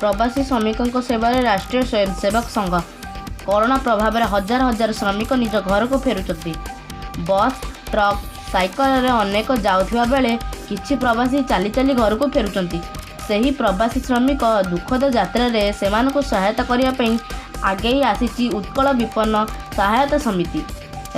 ପ୍ରବାସୀ ଶ୍ରମିକଙ୍କ ସେବାରେ ରାଷ୍ଟ୍ରୀୟ ସ୍ୱୟଂସେବକ ସଂଘ। କରୋନା ପ୍ରଭାବରେ ହଜାର ହଜାର ଶ୍ରମିକ ନିଜ ଘରକୁ ଫେରୁଛନ୍ତି। ବସ୍, ଟ୍ରକ୍, ସାଇକେଲରେ ଅନେକ ଯାଉଥିବା ବେଳେ କିଛି ପ୍ରବାସୀ ଚାଲି ଚାଲି ଘରକୁ ଫେରୁଛନ୍ତି। ସେହି ପ୍ରବାସୀ ଶ୍ରମିକ ଦୁଃଖଦ ଯାତ୍ରାରେ ସେମାନଙ୍କୁ ସହାୟତା କରିବା ପାଇଁ ଆଗେଇ ଆସିଛି ଉତ୍କଳ ବିପନ୍ନ ସହାୟତା ସମିତି।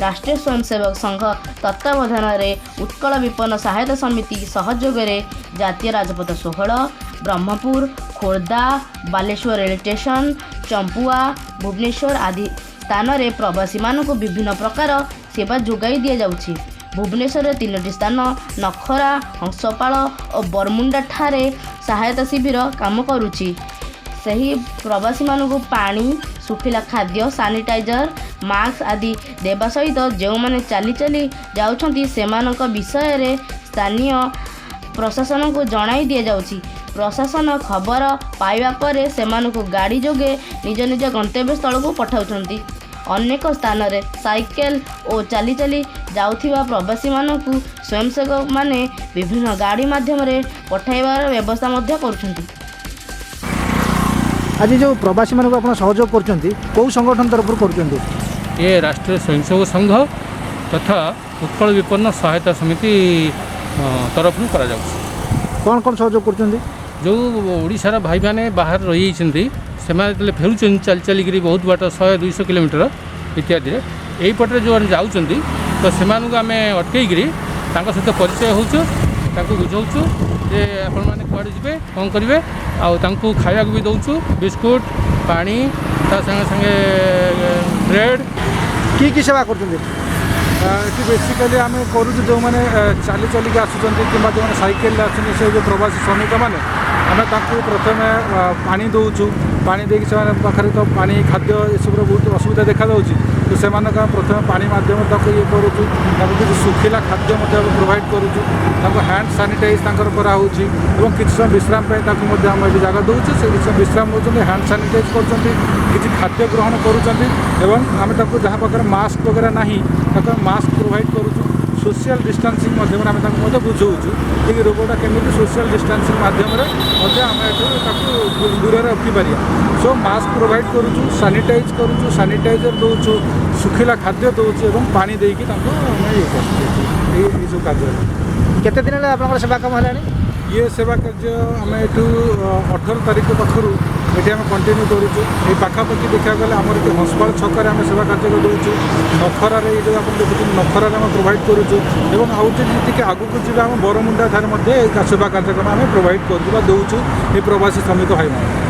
ରାଷ୍ଟ୍ରୀୟ ସ୍ୱୟଂସେବକ ସଂଘ ତତ୍ତ୍ୱାବଧାନରେ ଉତ୍କଳ ବିପନ୍ନ ସହାୟତା ସମିତି ସହଯୋଗରେ ଜାତୀୟ ରାଜପଥ 16, ବ୍ରହ୍ମପୁର, ଖୋର୍ଦ୍ଧା, ବାଲେଶ୍ୱର ରେଳ ଷ୍ଟେସନ, ଚମ୍ପୁଆ, ଭୁବନେଶ୍ୱର ଆଦି ସ୍ଥାନରେ ପ୍ରବାସୀମାନଙ୍କୁ ବିଭିନ୍ନ ପ୍ରକାର ସେବା ଯୋଗାଇ ଦିଆଯାଉଛି। ଭୁବନେଶ୍ୱରରେ ତିନୋଟି ସ୍ଥାନ ନଖରା, ହଂସପାଳ ଓ ବରମୁଣ୍ଡାଠାରେ ସହାୟତା ଶିବିର କାମ କରୁଛି। ସେହି ପ୍ରବାସୀମାନଙ୍କୁ ପାଣି, ଶୁଖିଲା ଖାଦ୍ୟ, ସାନିଟାଇଜର, ମାସ୍କ ଆଦି ଦେବା ସହିତ ଯେଉଁମାନେ ଚାଲି ଚାଲି ଯାଉଛନ୍ତି, ସେମାନଙ୍କ ବିଷୟରେ ସ୍ଥାନୀୟ ପ୍ରଶାସନକୁ ଜଣାଇ ଦିଆଯାଉଛି। ପ୍ରଶାସନ ଖବର ପାଇବା ପରେ ସେମାନଙ୍କୁ ଗାଡ଼ି ଯୋଗେ ନିଜ ନିଜ ଗନ୍ତବ୍ୟ ସ୍ଥଳକୁ ପଠାଉଛନ୍ତି। ଅନେକ ସ୍ଥାନରେ ସାଇକେଲ ଓ ଚାଲି ଚାଲି ଯାଉଥିବା ପ୍ରବାସୀମାନଙ୍କୁ ସ୍ୱୟଂସେବକମାନେ ବିଭିନ୍ନ ଗାଡ଼ି ମାଧ୍ୟମରେ ପଠାଇବାର ବ୍ୟବସ୍ଥା ମଧ୍ୟ କରୁଛନ୍ତି। ଆଜି ଯେଉଁ ପ୍ରବାସୀମାନଙ୍କୁ ଆପଣ ସହଯୋଗ କରୁଛନ୍ତି, କେଉଁ ସଂଗଠନ ତରଫରୁ କରୁଛନ୍ତି? ଏ ରାଷ୍ଟ୍ରୀୟ ସ୍ୱୟଂସେବକ ସଂଘ ତଥା ଉତ୍କଳ ବିପନ୍ନ ସହାୟତା ସମିତି ତରଫରୁ କରାଯାଉଛି। କ'ଣ କ'ଣ ସହଯୋଗ କରୁଛନ୍ତି? ଯେଉଁ ଓଡ଼ିଶାର ଭାଇମାନେ ବାହାରେ ରହିଯାଇଛନ୍ତି, ସେମାନେ ଯେତେବେଳେ ଫେରୁଛନ୍ତି ଚାଲି ଚାଲିକିରି ବହୁତ ବାଟ, 100-200 କିଲୋମିଟର ଇତ୍ୟାଦିରେ, ଏଇପଟରେ ଯେଉଁମାନେ ଯାଉଛନ୍ତି, ତ ସେମାନଙ୍କୁ ଆମେ ଅଟକେଇକିରି ତାଙ୍କ ସହିତ ପରିଚୟ ହେଉଛୁ, ତାଙ୍କୁ ବୁଝାଉଛୁ ଯେ ଆପଣମାନେ କୁଆଡ଼େ ଯିବେ, କ'ଣ କରିବେ। ଆଉ ତାଙ୍କୁ ଖାଇବାକୁ ବି ଦେଉଛୁ, ବିସ୍କୁଟ, ପାଣି, ତା ସାଙ୍ଗେ ସାଙ୍ଗେ ବ୍ରେଡ଼୍। କି କି ସେବା କରୁଛନ୍ତି? ଏଠି ବେସିକାଲି ଆମେ କରୁଛୁ, ଯେଉଁମାନେ ଚାଲି ଚାଲିକି ଆସୁଛନ୍ତି କିମ୍ବା ଯେଉଁମାନେ ସାଇକେଲରେ ଆସୁଛନ୍ତି, ସେ ଯେଉଁ ପ୍ରବାସୀ ଶ୍ରମିକମାନେ, ଆମେ ତାଙ୍କୁ ପ୍ରଥମେ ପାଣି ଦେଉଛୁ। ପାଣି ଦେଇକି, ସେମାନଙ୍କ ପାଖରେ ତ ପାଣି, ଖାଦ୍ୟ ଏସବୁର ବହୁତ ଅସୁବିଧା ଦେଖାଯାଉଛି, ତ ସେମାନଙ୍କୁ ଆମେ ପ୍ରଥମେ ପାଣି ମାଧ୍ୟମରେ ତାକୁ ଇଏ କରୁଛୁ। ତାକୁ କିଛି ଶୁଖିଲା ଖାଦ୍ୟ ମଧ୍ୟ ଆମେ ପ୍ରୋଭାଇଡ଼ କରୁଛୁ। ତାଙ୍କୁ ହ୍ୟାଣ୍ଡ ସାନିଟାଇଜ୍ ତାଙ୍କର କରାହେଉଛି ଏବଂ କିଛି ସମୟ ବିଶ୍ରାମ ପାଇଁ ତାକୁ ମଧ୍ୟ ଆମେ ଏଠି ଜାଗା ଦେଉଛୁ। ସେ କିଛି ସମୟ ବିଶ୍ରାମ ନେଉଛନ୍ତି, ହ୍ୟାଣ୍ଡ ସାନିଟାଇଜ୍ କରୁଛନ୍ତି, କିଛି ଖାଦ୍ୟ ଗ୍ରହଣ କରୁଛନ୍ତି ଏବଂ ଆମେ ତାକୁ ଯାହା ପାଖରେ ମାସ୍କ ବଗେରା ନାହିଁ, ତାକୁ ଆମେ ମାସ୍କ ପ୍ରୋଭାଇଡ଼ କରୁଛୁ। ସୋସିଆଲ ଡିଷ୍ଟାନ୍ସିଂ ମାଧ୍ୟମରେ ଆମେ ତାଙ୍କୁ ମଧ୍ୟ ବୁଝାଉଛୁ ଯେ କି ରୋଗଟା କେମିତି ସୋସିଆଲ ଡିଷ୍ଟାନ୍ସିଂ ମାଧ୍ୟମରେ ମଧ୍ୟ ଆମେ ଏଠୁ ତାକୁ ଦୂରରେ ରଖିପାରିବା। ସୋ ମାସ୍କ ପ୍ରୋଭାଇଡ଼ କରୁଛୁ, ସାନିଟାଇଜ୍ କରୁଛୁ, ସାନିଟାଇଜର୍ ଦେଉଛୁ, ଶୁଖିଲା ଖାଦ୍ୟ ଦେଉଛୁ ଏବଂ ପାଣି ଦେଇକି ତାଙ୍କୁ ଆମେ ଇଏ କରୁଛୁ। ଏଇସବୁ କାର୍ଯ୍ୟ। କେତେ ଦିନ ହେଲା ଆପଣଙ୍କର ସେବା କାମ ହେଲାଣି? ଇଏ ସେବା କାର୍ଯ୍ୟ ଆମେ ଏଠୁ 18 ତାରିଖ ପାଖରୁ ଏଠି ଆମେ କଣ୍ଟିନ୍ୟୁ କରୁଛୁ। ଏଇ ପାଖାପାଖି ଦେଖିବାକୁ ଗଲେ ଆମର ଏଠି ହଂସପାଳ ଛକରେ ଆମେ ସେବା କାର୍ଯ୍ୟ ଦେଉଛୁ। ନଖରାରେ, ଏଇ ଯେଉଁ ଆପଣ ଦେଖୁଛନ୍ତି, ନଖରାରେ ଆମେ ପ୍ରୋଭାଇଡ଼ କରୁଛୁ ଏବଂ ଆଉ ଯଦି ଟିକେ ଆଗକୁ ଯିବା, ଆମ ବରମୁଣ୍ଡା ଠାରେ ମଧ୍ୟ ଏ ସେବା କାର୍ଯ୍ୟକ୍ରମ ଆମେ ପ୍ରୋଭାଇଡ଼ କରୁଛୁ ବା ଦେଉଛୁ ଏ ପ୍ରବାସୀ ଶ୍ରମିକ ଭାଇମାନଙ୍କୁ।